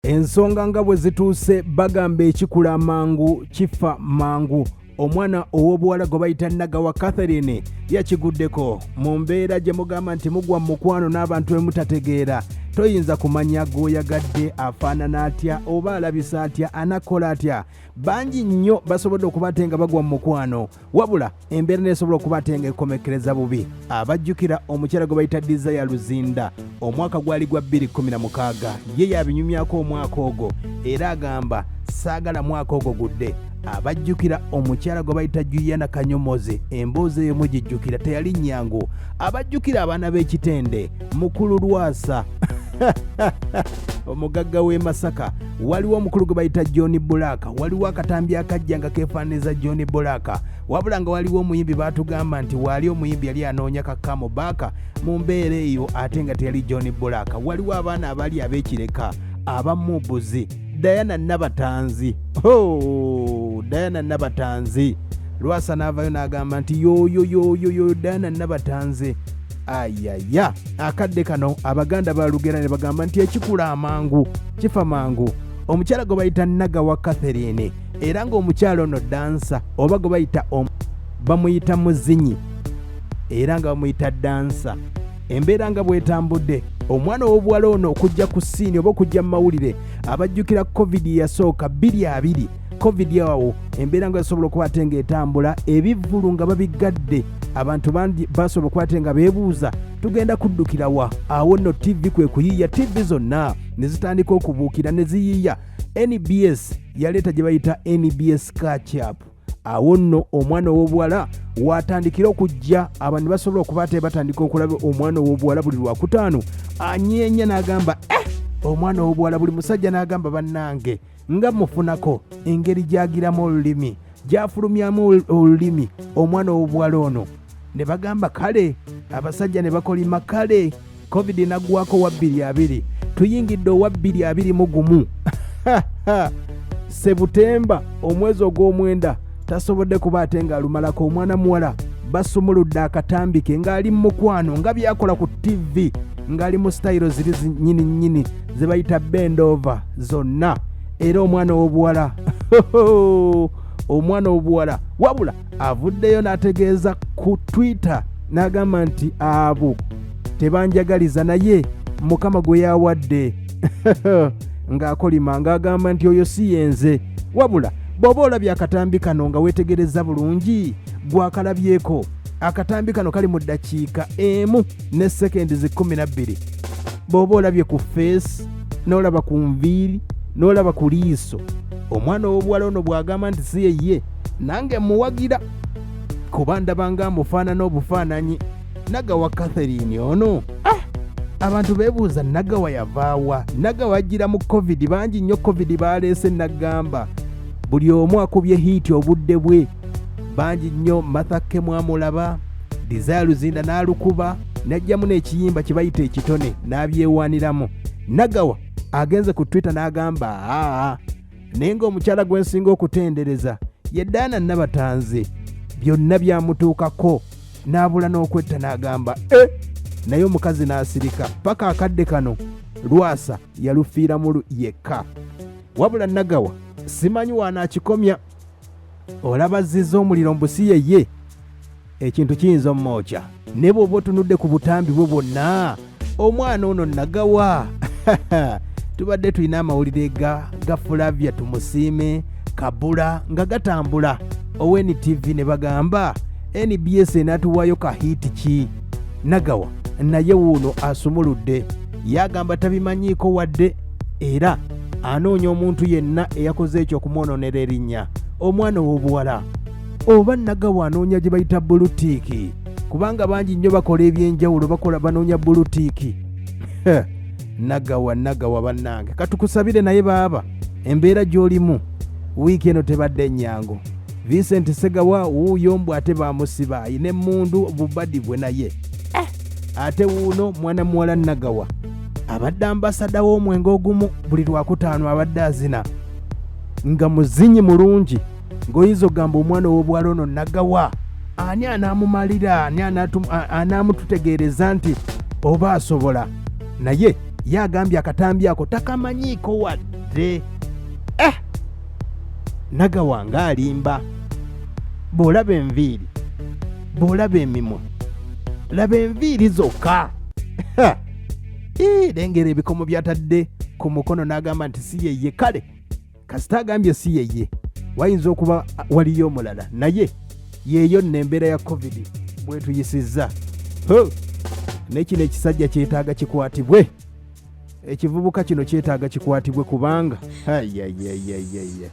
Ensonga nga bwe zituuse bagamba ekikula amangu kifa mangu. Omwana ow'obuwala gwe bayita Nagawa Catherine yakiguddeko mu mbeera gye mugamba nti mugwa mu mukwano n'abantu be mutategeera. Toyinza kumanya gw'oyagadde afaanana atya oba alabisa atya anakola atya. Bangi nnyo basobodde okuba ate nga bagwa mu mukwano wabula embeera nesobola okuba ate nga ekomekkereza bubi. Abajjukira omukyala gwe bayita Desire Luzinda, omwaka gwali gwa 2016, ye yabinyumyako omwaka ogwo era agamba saagala mwaka ogwo gudde. Abajjukira omukyala gwe bayita Juliana Kanyomozi, emboozi eyo mugijjukira teyali nnyangu. Abajjukira abaana b'ekitende, mukulu Lwasa omugagga w'e Masaka, waliwo omukulu gwe bayita John Black, waliwo akatambi akajja nga keefaaniriza John Black, wabula nga waliwo omuyimbi baatugamba nti waali omuyimbi yali anoonya kakamo baaka mu mbeera eyo ate nga teyali John Black. Waliwo abaana abali ab'ekireka abamubuzi Diana Nabatanzi, oh, Diana Nabatanzi Lwasa n'avayo n'agamba nti yoyo yoyo yoyo Diana Nabatanzi. Ayaya, akadde kano Abaganda balugera ne bagamba nti ekikula amangu kifa mangu. Omukyala gwe bayita Nagawa Catherine, era ng'omukyala ono dansa oba gwe bayita bamuyita muzinyi era nga bamuyita dansa. Embeera nga bwetambudde, omwana ow'obuwala ono okujja ku siini oba okujja mu mawulire, abajjukira covid yasooka 2020, covid awo embeera nga esobola okuba ate ng'etambula, ebivvulu nga babiggadde, abantu bangi basobola okuba ate nga beebuuza tugenda kuddukira wa. Awo nno tv kwe kuyiiya, tv zonna ne zitandika okubuukira ne ziyiiya. NBS yaleeta gye bayita NBS Catch Up. Awo nno omwana ow'obuwala waatandikira okujja, abantu basobola okuba ate batandika okulaba omwana ow'obuwala buli Lwakutaano anyeenya n'agamba omwana ow'obuwala, buli musajja n'agamba bannange nga mufunako engeri gy'agiramu olulimi, gy'afulumyamu olulimi omwana ow'obuwala ono, ne bagamba kale, abasajja ne bakolima kale. Covid naggwako wa 2020, tuyingidde owa 2021. Sebutemba omwezi ogw'omwenda tasobodde kuba ate ng'alumalako. Omwana muwala basumuludde akatambi ke ng'ali mu mukwano nga byakola ku tv, ng'ali mu sitayiro ziri nyini nyini ze bayita bendova zonna, era omwana ow'obuwala omwana ow'obuwala wabula avuddeyo n'ategeeza ku Twitter n'agamba nti abo tebanjagaliza naye Mukama gwe yawadde, ng'akolima ng'agamba nti oyo si yenze. Wabula bw'oba olabye akatambi kano nga weetegereza bulungi, gwakalabyeko akatambi kano kali mu ddakiika 1 ne sekendi zi 12. Bw'oba olabye ku feesi n'olaba ku nviiri n'olaba ku liiso, omwana ow'obuwala ono bw'agamba nti si yeye, nange muwagira kuba ndaba nga amufaanana obufaananyi. Nagawa Catherine ono, abantu beebuuza Nagawa yavaawa. Nagawa ajjira mu covid, bangi nnyo covid baleese nagamba buli omu akubye hiiti obudde bwe, bangi nnyo. Martha K mwamulaba, Desire Luzinda n'alukuba n'ajjamu n'ekiyimba kye bayita ekitone n'abyewaaniramu. Nagawa agenze ku Twitter n'agamba aa, naye ng'omukyala gwe nsinga okutendereza ye Diana Nabatanzi, byonna byamutuukako n'abula n'okwetta n'agamba naye omukazi n'asirika paka akadde kano. Lwasa yalufiiramu yekka. Wabula Nagawa simanyi waanaakikomya, olaba azizza omuliro mbu si yeye, ekintu kiyinza omwokya. Ne bw'oba otunudde ku butambi bwe bwonna, omwana ono Nagawa tubadde tulina amawulire ga Flavia Tumusiime Kabula nga gatambula owa NTV ne bagamba NBS enaatuwaayo kahiiti ki. Nagawa naye wuuno asumuludde, yagamba tabimanyiiko wadde, era anoonya omuntu yenna eyakoze ekyo okumwononera erinnya. Omwana ow'obuwala oba Nagawa anoonya gye bayita bulutiiki, kubanga bangi nnyo bakola ebyenjawulo, bakola banoonya bulutiiki. Nagawa, Nagawa bannange, katukusabire naye baaba embeera gy'olimu wiiki eno tebadde nnyangu. Vincent Segawa wuuyo mbu ate bamusiba ayina emmundu bubadi bwe naye ate wuuno mwana muwala Nagawa abadde ambasada w'omwenge ogumu, buli Lwakutaano abadde azina nga muzinyi mulungi, ng'oyinza okugamba omwana ow'obuwala ono Nagawa ani anaamumalira, ani anaamututegeereza nti oba asobola, naye Ye agambye akatambi ako takamanyiiko wadde. Eh! Nagawa ng'alimba. Bw'olaba enviiri, bw'olaba emimwa, laba enviiri zokka. Lengera ebikomo by'atadde ku mukono n'agamba nti si yeye. Kale kasita agambye si yeye, wayinza okuba waliyo omulala, naye yeeyo nno embeera ya covid bwetuyisizza. Ne kino ekisajja kyetaaga kikwatibwe, ekivubuka kino kyetaaga kikwatibwe kubanga ayayayayaya.